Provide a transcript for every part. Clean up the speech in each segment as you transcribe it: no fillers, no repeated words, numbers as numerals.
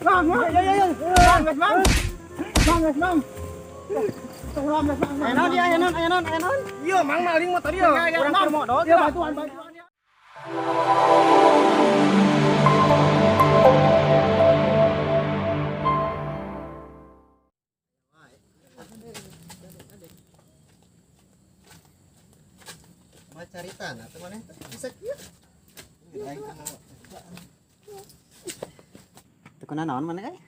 Mang, mang. Ya ya ya. Mang, geus mang. Mang, geus mang. Tolong geus mang. Aya naon dia, aya naon, aya naon, aya naon. Iya, mang maling motor ieu. Urang keur modal. Ya bantuan, bantuan ya. Mau cari tanah atau mana? Bisa kieu. Teu naon mana euy?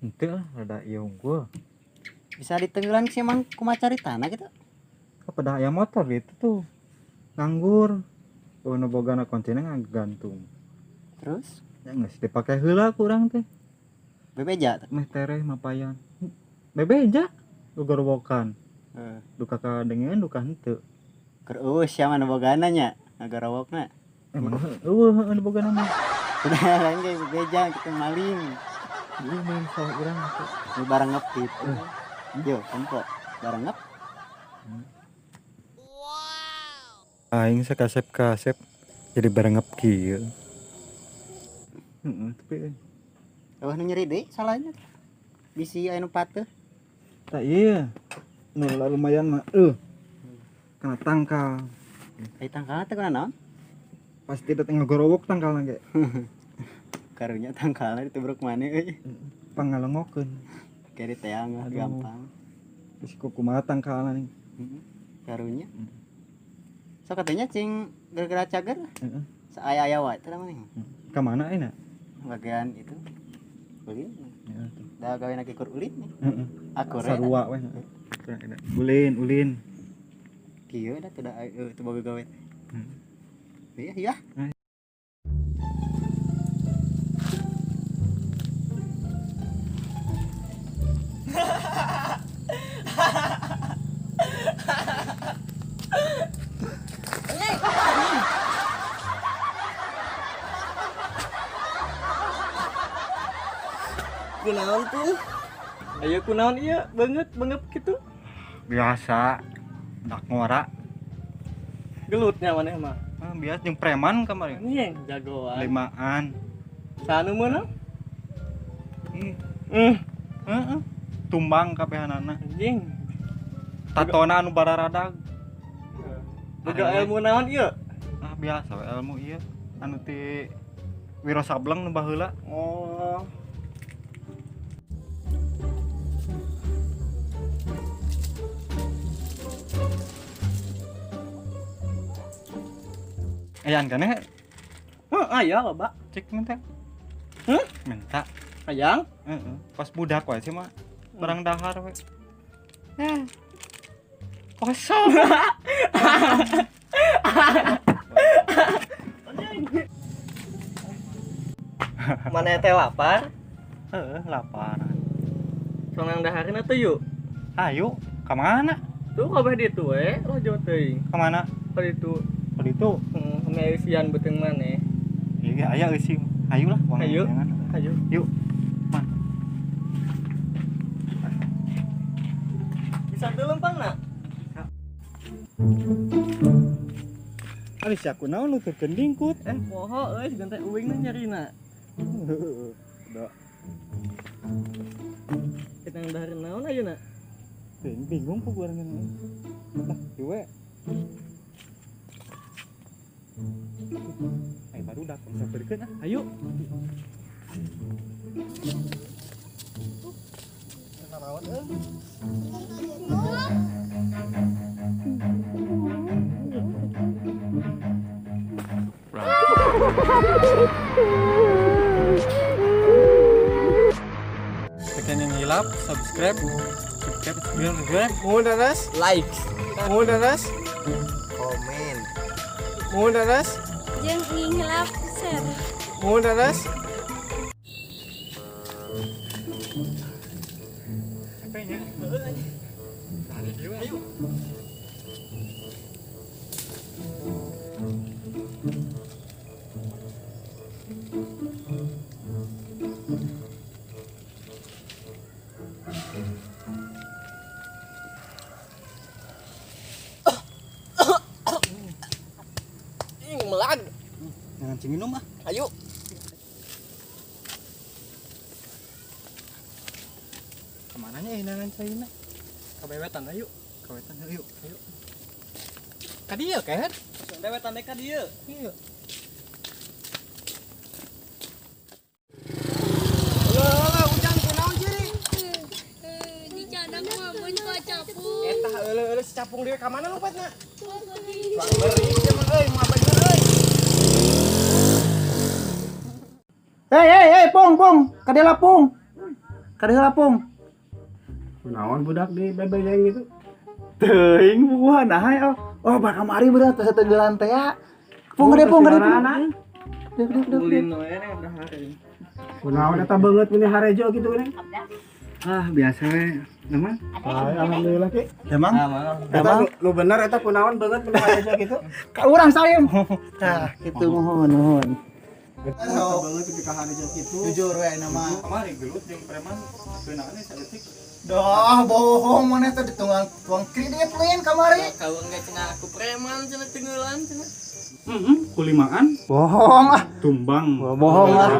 Henteu lah, rada ieu unggul. Bisa ditenggelan sih emang kumaha cari tanah gitu. Apa dah aya motor gitu tuh. Nganggur. Oh, nu bogana kuncina ngagantung. Terus Ya geus dipake heula ku urang teh. bebeja teh. Meh tereh mapayan. Bebeja gogorowokan. Heeh. Duka kadengean duka henteu. Keur eueuh sia mah nu bogana nya, ngagarowokna. Emang eueuh heueuh nu bogana mah. Udah lain ge bebeja gitu maling. Ieu main salah urang teh. Ini barang ngepit. Yo, tempo. Barang ngep. Aing sakasep-kasep jadi barang ngep kieu. Heeh, tapi Eueuh nu nyeri deui salahnya. Bisi aya nu pateuh. tak iya. Nu lumayan mah kena tangkal. Ai tangkalna teh kuna naon? Pasti datang ngagorowok tangkalna ge. Karunya tangkalna ditubruk maneh euy. Pangalengokeun. Kayak diteang lah gampang. Geus kumaha tangkalna nih. Heeh. Karunya. So katanya cing gara-gara cager. Heeh. Saaya-aya wae teh maneh. Ka mana ayeuna? Bagian itu. Ulin. Heeh. Da gawe lagi kur ulin nih. Heeh. Akur ya. Sarua we. Ulin, ulin. Kieu da teu da teu boga gawe. Iya, iya. Kunaon tuh? Ayo kunaon ieu beungeut beungep kitu. Biasa. Dak ngora. Gelutnya maneh mah. Ah, biasa jeung preman kamari. Anjing jagoan. Limaan. Sanu meunang? Ih, Hmm, heeh. Tumbang kabehanana. anjing. Tatona anu bararadag. Boga ilmu naon ieu? Ah, biasa we ilmu ieu. Anu ti Wiro Sableng nu baheula. Oh. Ayaan kan Heuh, aya loba. Cek minta. Hah? Minta. Hayang? Heeh. Pas budak wae sih mah. Barang dahar we. Kosong. Mana teh lapar? Heeh, lapar. Sonang dahareun atuh yuk. Ayo, ka mana? Tuh kabeh ditu we, lojo teuing. Ka mana? Ka ditu. Ka ditu. Heeh, eusian beuteung maneh. Iya, aya eusi. Ayo lah, Ayo. jangan. Ayo. Yuk. Man. Bisa teu lempang na? Ari sia kunaon nu teu dingkut? Poho euy, sigan teh uing nu nyarina. Udah. Kita yang dahareun naon ayeuna? Bingung ku gua ngene. Lah, ieu we. Ayo baru datang sampeurkeun ah. Ayo. Tekan yang hilap, subscribe, subscribe, subscribe. Mudaras, like. Mudaras, Komen. mudaras, Jeung ngilap share. mudaras. Ayo. Ing melag. Jangan cing minum ah. Ayo. Kemana nya hinangan caina? Kabewetan ayo. Kawetan yuk, ayo. Ka dieu kan? Bewetan teh ka dieu. Iya. Eueuh, ujang kunaon ciri? Di canang mah mun ka capung. Eta eueuh si capung deui ka mana lompatna? Beri ieu mah euy, moal bener euy. Hei hei hei pung pung, kadela pung. Kadela pung. Kunaon budak di bebejeng gitu. Teuing buah nah oh. Oh, bakal kamari budak teh tenggelan teh ya. Pung gede pung gede pung. Ulin we dah hari. Kunaon eta beungeut meni harejo gitu geuning. Ah, biasa we. Nama? Alhamdulillah Ki. Emang? Eta nu bener eta kunaon beungeut meni harejo gitu. Ka urang sayem. Tah, kitu muhun muhun. Eta beungeut di ka harejo kitu. Jujur we nama. Kamari gelut jeung preman keunaannya saeutik. Dah bohong maneh teh ditunggang tuang kredit lain kamari. Kalau enggak cenah aku preman cenah tenggelan cenah. Heeh, kulimaan Bohong ah. tumbang. Bohong ah.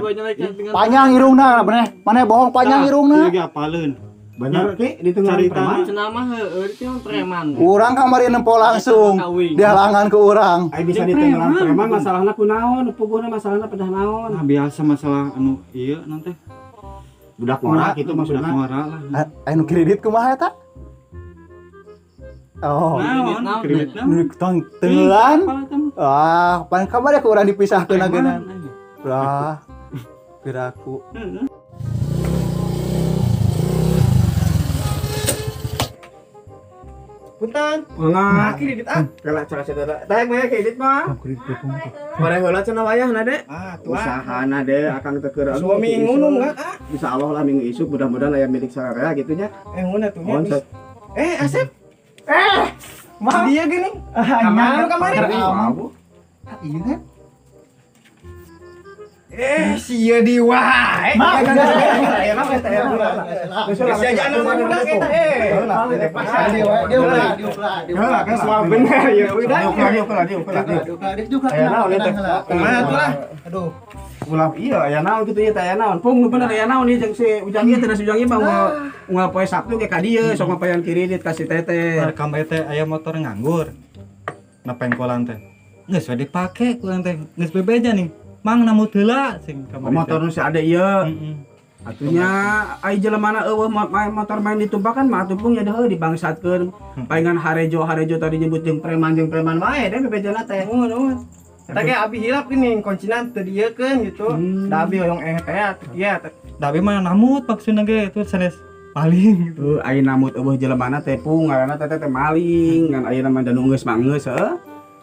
Panjang irungna maneh. Maneh bohong panjang irungna. Ieu ge apaleun. Bener Ki ditunggang preman. Cenah mah heueuh teh preman. Urang kamari nempo langsung. Dihalangan ke urang. Ai bisa ditenggelam preman masalahna kunaon, puguhna masalahna pedah naon. Nah, biasa masalah anu ieu nanti. Budak ngora gitu maksudna. Budak ngora lah. Anu kredit kumaha eta? Oh, kredit naon? Tenggelan. Ah, pan kamari ku urang dipisahkeun ageuna. Wah. Piraku. Punten. Mangga. Kredit ah. Kela cara saudara. Teh mah kredit mah. Kredit pung. Bare heula cenah wayahna de. Ah, tuh. Usahana de akang teh keur Suami ngunung ah. Bisa Allah lah minggu isuk mudah-mudahan aya milik sararea gitu nya. Ngunah tuh nya. Asep. Mah dia gini. Kamari kamari. Iya kan? Sia di wae. Mah, aya mah eta ya. Geus aja anu budak eta Dia Semua bener ya udah. Dia Aya naon eta? Kumaha tuh lah. Aduh. Ulah iya aya naon kitu ieu teh aya naon. Pung nu bener aya naon ieu jeung si Ujang ieu teh si Ujang ieu mah unggal poe Sabtu ge ka dieu sok ngapayan kredit ka si teteh. Rekam teh aya motor nganggur. Na pengkolan teh. Geus we dipake ku urang teh. Geus bebeja nih. Mang namut heula sing kamari. Motor nu si ade ieu. Heeh. Atunya ai jelemana eueuh motor main ditumpakan mah atuh pung ya heuh dibangsatkeun. Palingan harejo-harejo tadi nyebut jeung preman wae deh bebejana teh. Nuhun. Eta ge abi hilap geuning kuncina teu dieukeun gitu. Da abi hoyong teh atuh kieu. Da abi mah namut maksudna ge itu sanes maling gitu. Heuh ai namut eueuh jelemana teh pung ngaranna teh teh maling ngan ayeuna mah da nu geus mah geus heuh.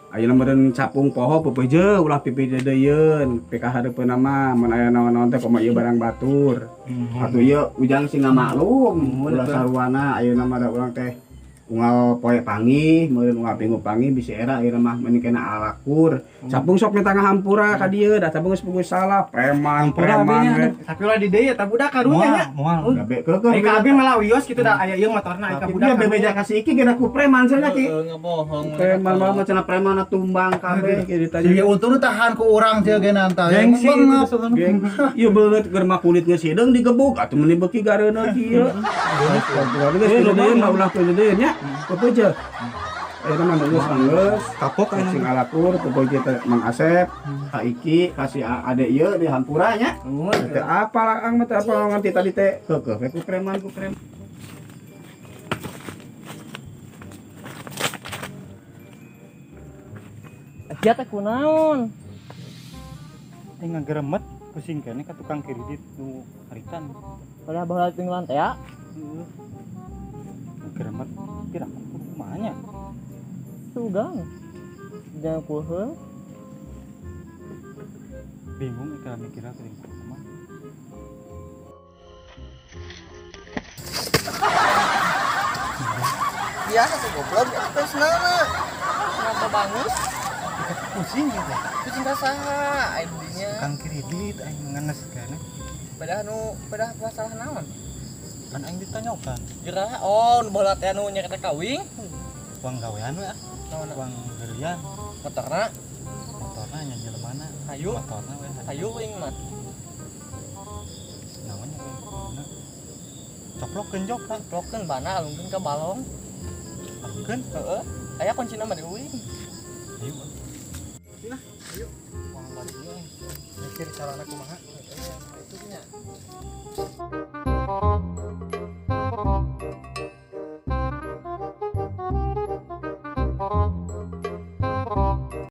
Ayeuna meureun capung poho pepeje ulah pipidedeyeun pika hareupeunna mah mun aya naon-naon teh komo ieu barang batur. Atuh ieu Ujang sing ngamaklum ulah sarwana ayeuna mah da urang teh unggal poe panggih meureun unggal minggu panggih bisi era ayeuna mah meuni kena alakur. Capung sok minta ngahampura ka dieu da capung geus puguh salah preman preman. Tapi ulah di dieu eta budak karunya nya. Moal. Gabe keukeuh. Ai ka abi malah wios kitu da aya ieu motorna ai ka budak. Dia bebeja ka si Iki geuna ku preman cenah Ki. Ngebohong. Preman mah cenah preman tumbang kabeh kieu ditanya. Ieu untung tahan ku urang teh ge nanta. Gengsi. Ieu beungeut keur mah kulit geus hideung digebuk atuh meuni beuki gareuneuh kieu. Geus deui mah ulah deui nya. Pepeje. Eta mah geus geus kapok aya sing alakur pepeje teh Mang Asep, ka Iki, ka si ade ieu di hampura nya. Teh apa lah ang mah teh apa nganti tadi teh keukeuh we ku preman ku preman. Dia teh kunaon? Teh ngageremet pusing keneh ka tukang kredit nu haritan. Padahal baheula tinggalan teh ya. Heeh. Ngageremet kira kumaha nya? Sugang. Jangan kuheul. Bingung ikra mikirna teh kumaha. Biasa sih goblok eta personalna. Kenapa bangus? Pusing gitu. Pusing ka saha ai dinya. Tukang kredit aing ngenes keneh. Pedah nu pedah masalah naon? Kan aing ditanyakan. Geura oh nu baheula teh anu nyerita kawing. Uang gawean we ah. Naon? Uang gerian. Motorna? Motorna nya jelemana. Hayu. Motorna we. Hayu aing mah. Naon nya we? Coplokeun jokna. Coplokeun bana alungkeun ka balong. Alungkeun? Heeh. Aya kuncina mah di uing. Ayo. Nah, ayo. Wah, bari ieu. Mikir carana kumaha. Itu nya.